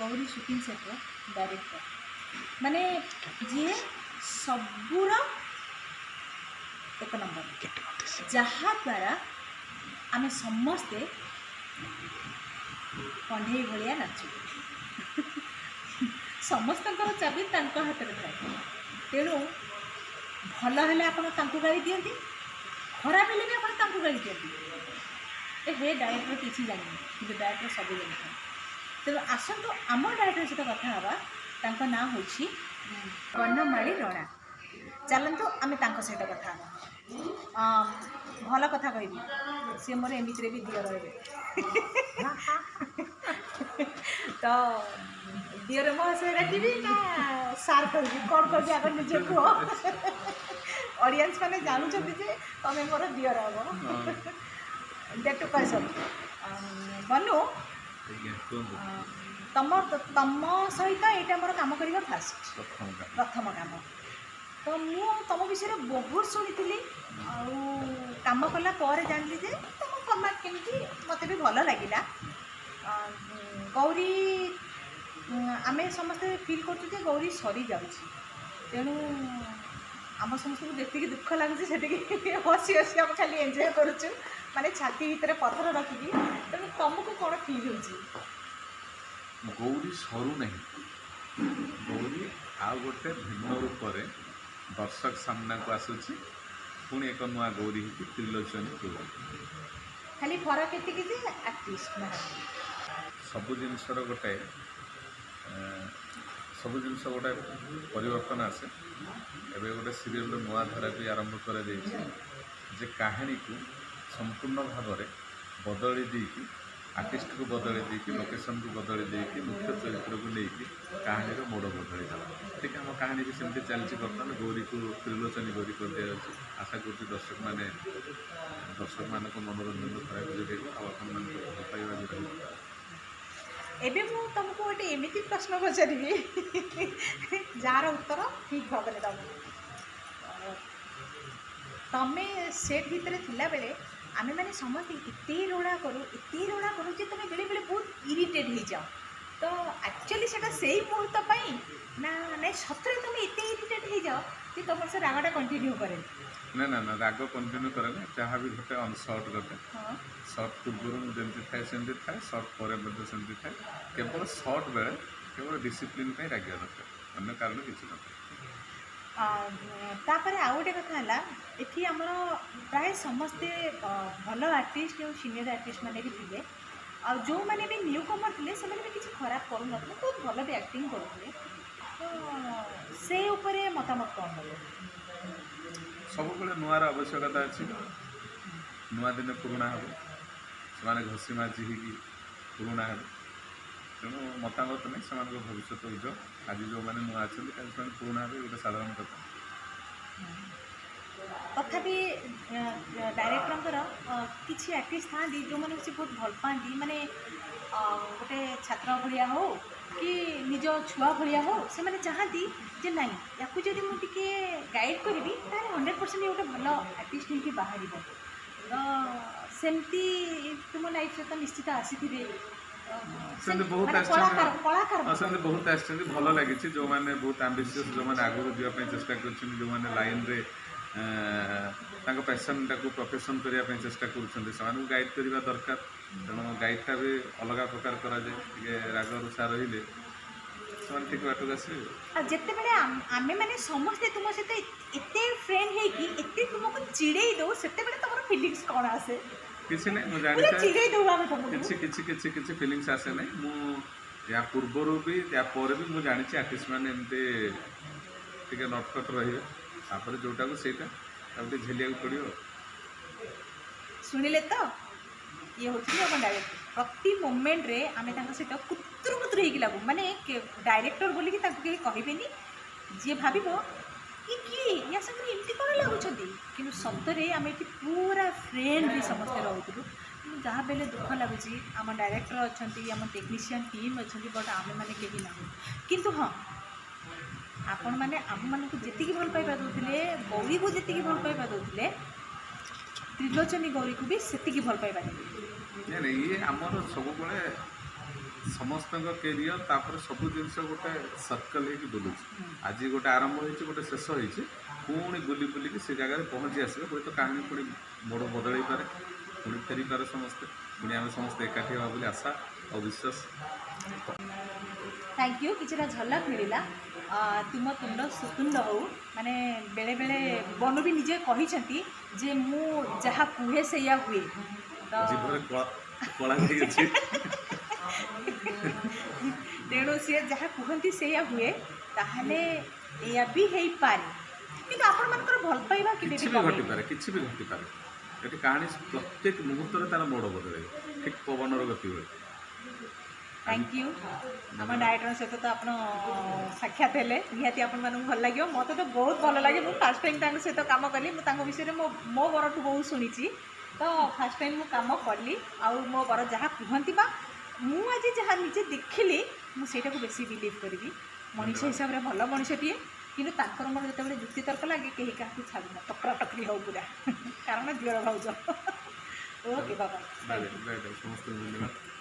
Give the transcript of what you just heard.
Gauri shooting ସେଟ୍ର director, ମାନେ ଯିଏ ସବୁର ଏକ ନମ୍ବର, ଯାହାଦ୍ୱାରା ଆମେ ସମସ୍ତେ କଣ୍ଢେଇ ଭଳିଆ ନାଚୁ। ସମସ୍ତଙ୍କର ଚାବି ତାଙ୍କ ହାତରେ ଥାଏ। ତେଣୁ ଭଲ ହେଲେ ଆପଣ ତାଙ୍କୁ ଗାଳି ଦିଅନ୍ତି, ଖରାପ ହେଲେ ବି ଆପଣ ତାଙ୍କୁ ଗାଳି ଦିଅନ୍ତି, ଏ ହେ ଡାଇରେକ୍ଟର କିଛି ଜାଣିନି। କିନ୍ତୁ ଡାଇରେକ୍ଟର ସବୁ ଜାଣିଥାଏ। ତେଣୁ ଆସନ୍ତୁ, ଆମ ଡାଇରେକ୍ଟର ସହିତ କଥା ହେବା। ତାଙ୍କ ନାଁ ହେଉଛି ବନମାଳୀ ରଣା। ଚାଲନ୍ତୁ, ଆମେ ତାଙ୍କ ସହିତ କଥା ହେବା। ଭଲ କଥା କହିବି, ସିଏ ମୋର ଏମିତିରେ ବି ଦିଅର ହେବେ। ତ ଦିଅର ମହାଶୟ ଡାକିବି ନା ସାର୍ କହିବି, କ'ଣ କହିବି, ଆଗ ନିଜେ କୁହ। ଅଡ଼ିଏନ୍ସ ମାନେ ଜାଣୁଛନ୍ତି ଯେ ତମେ ମୋର ଦିଅର ହବ। That କହିସବୁ ବନୁ। ଆଜ୍ଞା, କୁହନ୍ତୁ। ତମ ସହିତ ଏଇଟା ମୋର କାମ କରିବା ଫାଷ୍ଟ ପ୍ରଥମ କାମ। ପ୍ରଥମ କାମ। ତ ମୁଁ ତମ ବିଷୟରେ ବହୁତ ଶୁଣିଥିଲି ଆଉ କାମ କଲା ପରେ ଜାଣିଲି ଯେ ତମ ଫର୍ମାଟ୍ କେମିତି। ମୋତେ ବି ଭଲ ଲାଗିଲା। ଗୌରୀ, ଆମେ ସମସ୍ତେ ଫିଲ୍ କରୁଛୁ ଯେ ଗୌରୀ ସରିଯାଉଛି। ତେଣୁ ଆମ ସମସ୍ତଙ୍କୁ ଯେତିକି ଦୁଃଖ ଲାଗୁଛି, ସେତିକି ହସି ହସି ଆମେ ଖାଲି ଏନ୍ଜୟ କରୁଛୁ, ମାନେ ଛାତି ଭିତରେ ପଥର ରଖିକି। ତେଣୁ ତମକୁ କ'ଣ ଫିଲ୍ ହେଉଛି? ଗୌରୀ ସରୁନାହିଁ। ଗୌରୀ ଆଉ ଗୋଟେ ଭିନ୍ନ ରୂପରେ ଦର୍ଶକ ସାମ୍ନାକୁ ଆସୁଛି, ପୁଣି ଏକ ନୂଆ ଗୌରୀ ହେଇକି, ତ୍ରିଲୋଚନୀ ଗୌରୀ। ଖାଲି ଫରକ ଏତିକି ଯେ ଆର୍ଟିଷ୍ଟ ନାହାନ୍ତି। ସବୁ ଜିନିଷ ଗୋଟେ ପରିବର୍ତ୍ତନ ଆସେ। ଏବେ ଗୋଟେ ସିରିଏଲର ନୂଆ ଧାରା ବି ଆରମ୍ଭ କରାଯାଇଛି ଯେ କାହାଣୀକୁ ସମ୍ପୂର୍ଣ୍ଣ ଭାବରେ ବଦଳି ଦେଇକି, ଆର୍ଟିଷ୍ଟକୁ ବଦଳି ଦେଇକି, ଲୋକେସନକୁ ବଦଳି ଦେଇକି, ମୁଖ୍ୟ ଚରିତ୍ରକୁ ନେଇକି କାହାଣୀର ମୋଡ଼ ବଦଳି ଦେବା। ଠିକ୍ ଆମ କାହାଣୀ ବି ସେମିତି ଚାଲିଛି। ବର୍ତ୍ତମାନ ଗୌରୀକୁ ତ୍ରିଲୋଚନୀ ଗୌରୀ କରିଦିଆଯାଉଛି। ଆଶା କରୁଛି ଦର୍ଶକମାନଙ୍କ ମନୋରଞ୍ଜନ ଖୋରାକ ଯୋଗାଇବ ଆଉ ଆପଣମାନଙ୍କ ଭଲ ପାଇବା ବି ରହିବ। ଏବେ ମୁଁ ତୁମକୁ ଗୋଟେ ଏମିତି ପ୍ରଶ୍ନ ପଚାରିବି, ଯାହାର ଉତ୍ତର ଠିକ୍ ଭାବରେ ଦେବ। ତମେ ସେଟ୍ ଭିତରେ ଥିଲାବେଳେ ଆମେମାନେ ସମସ୍ତେ ଏତେ ରୋଳା କରୁ, ଏତେ ରୋଳା କରୁ ଯେ ତମେ ବେଳେବେଳେ ବହୁତ ଇରିଟେଟ୍ ହେଇଯାଅ। ତ ଆକ୍ଚୁଆଲି ସେଇଟା ସେଇ ମୁହୂର୍ତ୍ତ ପାଇଁ ନା ନାଇଁ, ସତରେ ତମେ ଏତେ ଇରିଟେଟ୍ ହେଇଯାଅ ଯେ ତମର ସେ ରାଗଟା କଣ୍ଟିନ୍ୟୁ କରେ? ନା ନା ନା ରାଗ କଣ୍ଟିନ୍ୟୁ କରେନି। ଯାହା ବି ଘଟେ, ଅନ୍ ସଟ୍ ଘଟେ। ସଟ୍ ପୂର୍ବରୁ ମୁଁ ଯେମିତି ଥାଏ ସେମିତି ଥାଏ, ସଟ୍ ପରେ ମଧ୍ୟ ସେମିତି ଥାଏ। କେବଳ ସଟ୍ ବେଳେ କେବଳ ଡିସିପ୍ଲିନ୍ ପାଇଁ ରାଗିବା ଦରକାର, ଅନ୍ୟ କାରଣ କିଛି ନଥାଏ। ତାପରେ ଆଉ ଗୋଟେ କଥା ହେଲା, ଏଠି ଆମର ପ୍ରାୟ ସମସ୍ତେ ଭଲ ଆର୍ଟିଷ୍ଟ ଆଉ ସିନିୟର ଆର୍ଟିଷ୍ଟ ମାନେ ବି ଥିଲେ ଆଉ ଯେଉଁମାନେ ବି ନ୍ୟୁ କମର୍ ଥିଲେ, ସେମାନେ ବି କିଛି ଖରାପ କରୁନଥିଲେ, ବହୁତ ଭଲ ବି ଆକ୍ଟିଂ କରୁଥିଲେ। ତ ସେ ଉପରେ ମତାମତ କ'ଣ ଦେବେ? ସବୁବେଳେ ନୂଆର ଆବଶ୍ୟକତା ଅଛି। ନୂଆ ଦିନେ ପୁରୁଣା ହେବ, ସେମାନେ ଘଷି ମାଜି ହେଇକି ପୁରୁଣା ହେବେ। ତେଣୁ ମତାମତ ନାହିଁ, ସେମାନଙ୍କ ଭବିଷ୍ୟତ ଉଜ୍ଜଳ। ଆଜି ଯେଉଁମାନେ ନୂଆ ଅଛନ୍ତି, କାଲି ସେମାନେ ପୁରୁଣା ହେବେ, ଗୋଟେ ସାଧାରଣ କଥା। ତଥାପି ଡାଇରେକ୍ଟରଙ୍କର କିଛି ଆର୍ଟିଷ୍ଟ ଥାଆନ୍ତି ଯେଉଁମାନଙ୍କୁ ସେ ବହୁତ ଭଲ ପାଆନ୍ତି, ମାନେ ଗୋଟେ ଛାତ୍ର ଭଳିଆ ହଉ କି ନିଜ ଛୁଆ ଭଳିଆ ହଉ, ସେମାନେ ଚାହାନ୍ତି ଯେ ନାଇଁ, ୟାକୁ ଯଦି ମୁଁ ଟିକେ ଗାଇଡ଼ କରିବି, ତାହେଲେ 100% ଗୋଟେ ଭଲ ଆର୍ଟିଷ୍ଟ ହେଇକି ବାହାରିବ। ତ ସେମିତି ତୁମ ଲାଇଫରେ ତ ନିଶ୍ଚିତ ଆସିଥିବେ। ସେମିତି ବହୁତ ମାନେ ଆସିଛନ୍ତି। କଳାକାର। ହଁ, ସେମିତି ବହୁତ ଆସିଛନ୍ତି, ଭଲ ଲାଗିଛି। ଯେଉଁମାନେ ବହୁତ ଆମ୍ବିସିୟସ୍, ଯେଉଁମାନେ ଆଗକୁ ଯିବା ପାଇଁ ଚେଷ୍ଟା କରୁଛନ୍ତି, ଯେଉଁମାନେ ଲାଇନରେ ତାଙ୍କ ପ୍ୟାସନ୍ଟାକୁ ପ୍ରଫେସନ୍ କରିବା ପାଇଁ ଚେଷ୍ଟା କରୁଛନ୍ତି, ସେମାନଙ୍କୁ ଗାଇଡ଼ କରିବା ଦରକାର। ତେଣୁ ଗାଇଡ଼ଟା ବି ଅଲଗା ପ୍ରକାର କରାଯାଏ। ଟିକେ ରାଗ ରୁଷା ରହିଲେ ସେମାନେ ଠିକ୍ ବାଟକୁ ଆସିବେ। ଆଉ ଯେତେବେଳେ ଆମେମାନେ ସମସ୍ତେ ତୁମ ସହିତ ଏତେ ଫ୍ରେଣ୍ଡ ହେଇକି ଏତେ ତୁମକୁ ଚିଡ଼େଇ ଦଉ, ସେତେବେଳେ ତମର ଫିଲିଙ୍ଗସ୍ କ'ଣ ଆସେ? କିଛି ନାହିଁ, ମୁଁ ପୁରା ଜାଣିଥାଏ। ଚିଡ଼େଇ ଦଉ ଆମେ ତମକୁ। କିଛି କିଛି କିଛି କିଛି ଫିଲିଙ୍ଗସ୍ ଆସେ ନାହିଁ। ମୁଁ ୟା ପୂର୍ବରୁ ବି, ୟା ପରେ ବି ମୁଁ ଜାଣିଛି ଆର୍ଟିଷ୍ଟ ମାନେ ଏମିତି ଟିକେ ନଟଖଟ ରହିବେ। ତାପରେ ଯେଉଁଟାକୁ ସେଇଟା ତାକୁ ଟିକେ ଝେଲିବାକୁ ପଡ଼ିବ। ଶୁଣିଲେ ତ, ଇଏ ହେଉଛନ୍ତି ଆମ ଡାଇରେକ୍ଟର। ପ୍ରତି ମୋମେଣ୍ଟରେ ଆମେ ତାଙ୍କ ସହିତ କୁତୁରୁ କୁତୁରୁ ହେଇକି ଲାଗୁ। ମାନେ ଡାଇରେକ୍ଟର ବୋଲିକି ତାଙ୍କୁ କେହି କହିବେନି। ଯିଏ ଭାବିବ ଇଏ କିଏ, ୟା ସାଙ୍ଗରେ ଏମିତି କ'ଣ ଲାଗୁଛନ୍ତି, କିନ୍ତୁ ସତରେ ଆମେ ଏଠି ପୁରା ଫ୍ରେଣ୍ଡଲି ସମସ୍ତେ ରହୁଥିଲୁ। କିନ୍ତୁ ଯାହା ବେଲେ ଦୁଃଖ ଲାଗୁଛି, ଆମ ଡାଇରେକ୍ଟର ଅଛନ୍ତି, ଆମ ଟେକ୍ନିସିଆନ୍ ଟିମ୍ ଅଛନ୍ତି, ବଟ୍ ଆମେମାନେ କେହି ନାହୁଁ। କିନ୍ତୁ ହଁ, ଆପଣମାନେ ଆମମାନଙ୍କୁ ଯେତିକି ଭଲ ପାଇବା ଦେଉଥିଲେ, ଗୌରୀକୁ ଯେତିକି ଭଲ ପାଇବା ଦେଉଥିଲେ, ତ୍ରିଲୋଚନୀ ଗୌରୀକୁ ବି ସେତିକି ଭଲ ପାଇବା ଦେବେ। ନାଇଁ ନାଇଁ, ଇଏ ଆମର ସବୁବେଳେ ସମସ୍ତଙ୍କ କ୍ୟାରିୟର, ତାପରେ ସବୁ ଜିନିଷ ଗୋଟେ ସର୍କଲ୍ ହେଇକି ବୁଲୁଛି। ଆଜି ଗୋଟେ ଆରମ୍ଭ ହେଇଛି, ଗୋଟେ ଶେଷ ହେଇଛି, ପୁଣି ବୁଲି ବୁଲିକି ସେ ଜାଗାରେ ପହଞ୍ଚି ଆସିବ। ହୁଏତ କାହାଣୀ ପୁଣି ମୋଡ଼ ବଦଳେଇ ପାରେ, ପୁଣି ଫେରିପାରେ ସମସ୍ତେ, ପୁଣି ଆମେ ସମସ୍ତେ ଏକାଠି ହେବା ବୋଲି ଆଶା ଆଉ ବିଶ୍ୱାସ। Thank you. କିଛିଟା ଝଲକ ମିଳିଲା। ତୁମ ତୁଣ୍ଡ ସୁତୁଣ୍ଡ ହଉ। ମାନେ ବେଳେବେଳେ ବନୁ ବି ନିଜେ କହିଛନ୍ତି ଯେ ମୁଁ ଯାହା କୁହେ ସେଇଆ ହୁଏ ତ। ଜିଭରେ କଳା କଳା ହେଇଅଛି। ତେଣୁ ସିଏ ଯାହା କୁହନ୍ତି ସେଇଆ ହୁଏ, ତାହେଲେ ଏଇଆ ବି ହେଇପାରେ। କିନ୍ତୁ ଆପଣମାନଙ୍କର ଭଲ ପାଇବା କେବେ କିଛି ବି ବି କମେନି। ଘଟିପାରେ, କିଛି ବି ଘଟିପାରେ ଏଠି। କାହାଣୀ ପ୍ରତ୍ୟେକ ମୁହୂର୍ତ୍ତରେ ତାର ମୋଡ଼ ବଦଳେଇବ, ଠିକ୍ ପବନର ଗତି ଭଳି। Thank you. ଆମ ଡାଇରେକ୍ଟରଙ୍କ ସହିତ ତ ଆପଣ ସାକ୍ଷାତ ହେଲେ, ନିହାତି ଆପଣମାନଙ୍କୁ ଭଲ ଲାଗିବ। ମୋତେ ତ ବହୁତ ଭଲ ଲାଗେ। ମୁଁ ଫାର୍ଷ୍ଟ ଟାଇମ୍ ତାଙ୍କ ସହିତ କାମ କଲି। ମୁଁ ତାଙ୍କ ବିଷୟରେ ମୋ ବରଠୁ ବହୁତ ଶୁଣିଛି, ତ ଫାର୍ଷ୍ଟ ଟାଇମ୍ ମୁଁ କାମ କଲି। ଆଉ ମୋ ବର ଯାହା କୁହନ୍ତି ବା ମୁଁ ଆଜି ଯାହା ନିଜେ ଦେଖିଲି, ମୁଁ ସେଇଟାକୁ ବେଶୀ ବିଲିଭ୍ କରିବି। ମଣିଷ ହିସାବରେ ଭଲ ମଣିଷଟିଏ, କିନ୍ତୁ ତାଙ୍କର ମୋର ଯେତେବେଳେ ଯୁକ୍ତିତର୍କ ଲାଗେ, କେହି କାହାକୁ ଛାଡ଼ୁନା, ଟକରା ଟକରି ହଉ ପୁରା, କାରଣ ଦିଅର ଭାଉଜ। ଓକେ ବାବା। ବାଏ ବାଏ, ବାଏ ବାଏ ସମସ୍ତଙ୍କୁ ଧନ୍ୟବାଦ।